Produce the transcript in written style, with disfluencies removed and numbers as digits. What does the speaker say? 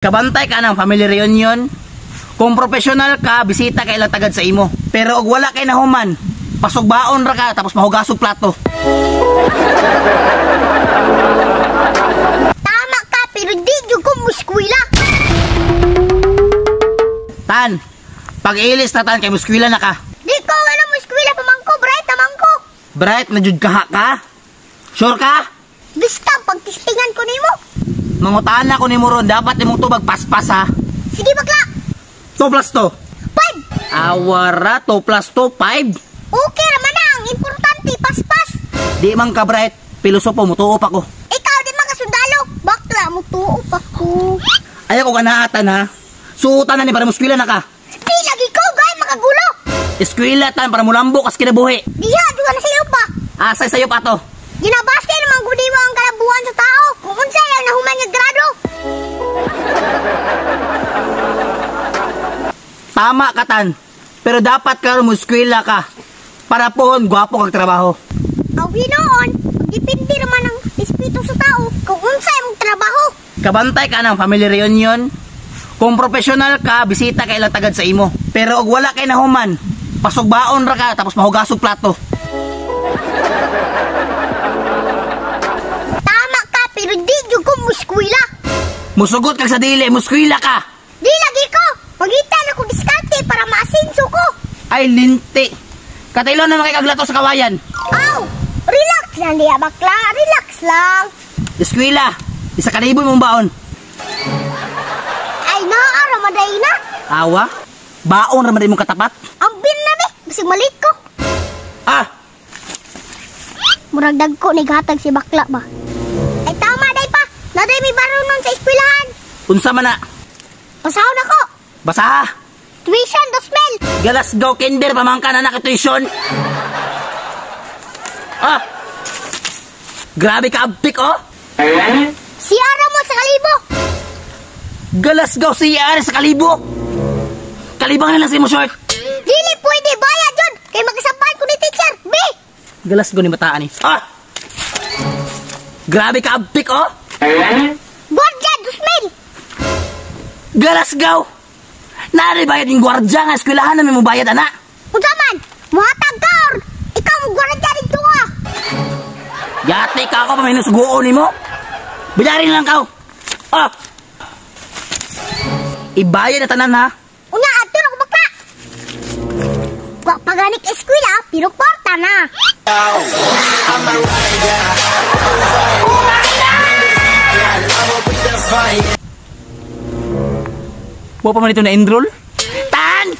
Kabantay ka ng family reunion. Kung professional ka, bisita kay ilang tagad sa imo. Pero og wala kay nahuman, pasugbaon ra ka tapos mahugasog plato. Tama ka, pero di jud ko muskwila. Tan, pag-ilis na tan kay muskwila na ka. Di ko wala muskwila pamangko, bright naman ko. Bright na jud ka ka? Sure ka? Basta pagtistingan ko nimo. Mangutaan na ko nimo ron, dapat imong tubag paspas ha. Sige bakla. 2 plus 2. 5. Awara, 2 plus 2, 5. Okay raman na, ang importante paspas. Di man ka bright, pilosopo mutuo pa ko. Ikaw di man ka sundalo, bakla mutuo pa ko. Ayaw ko ganaatan ha. Suotan na ni para muskwila na ka. Di lagi ko gay makagulo. Eskwela tan para mulambo kas kinabuhi. Diha duha na sayo pa. Asay sayo pa to. Ginabase naman gud mo ang kalabuan sa tao kung unsa lang nahuman nga grado. Tama ka tan. Pero dapat karon mo eskwela ka para pohon gwapo kag trabaho. Aw hinoon, depende naman ang respeto sa tao kung unsa imong trabaho. Kabantay ka ng family reunion. Kung professional ka, bisita kay ilang tagad sa imo. Pero og wala kay nahuman, pasugbaon ra ka tapos mahugasog plato. Tama ka, pero di jud ko muskwila. Musugot kag sa dili, muskwila ka. Di lagi ko. Pagita na ko diskarte para maasinso ko. Ay linti. Katilo na makikaglato sa kawayan. Aw, relax lang diya bakla, relax lang. Eskwela, isa kalibo mong baon. Ay naa ramaday na. Awa, baon ramaday mong katapat. Ang bin na be, bisag malit ko. Ah. Murag dagko ni gatag si bakla ba. Ay tama day pa. Naday mi baron sa eskwelahan. Unsa man na? Basahon ako. Basa. Tuition 2,000. Galas go kinder pamangka na nak tuition. Ah. Grabe ka abtik oh. Si ara mo sa kalibo. Galas go si ara sa kalibo. Kalibang na lang sa imo short. Dili pwede bayad jud kay magasampahan ko ni teacher. B. Galas go ni bataan ni. Ah. Grabe ka abtik oh. Guardia 2,000. Galas go. Nari bayad yung guardia nga eskwelahan na may mubayad ana. Unsa man? Muhatag ka or ikaw mo guardia dito ka. Yate ka ako paminusugoon nimo. Bayarin lang kaw. Ah. Ibayad na tanan ha. Unya adto na ko bakla. Wa paganik eskwela pero kwarta na. Wa pa man ito na-enroll? Tan!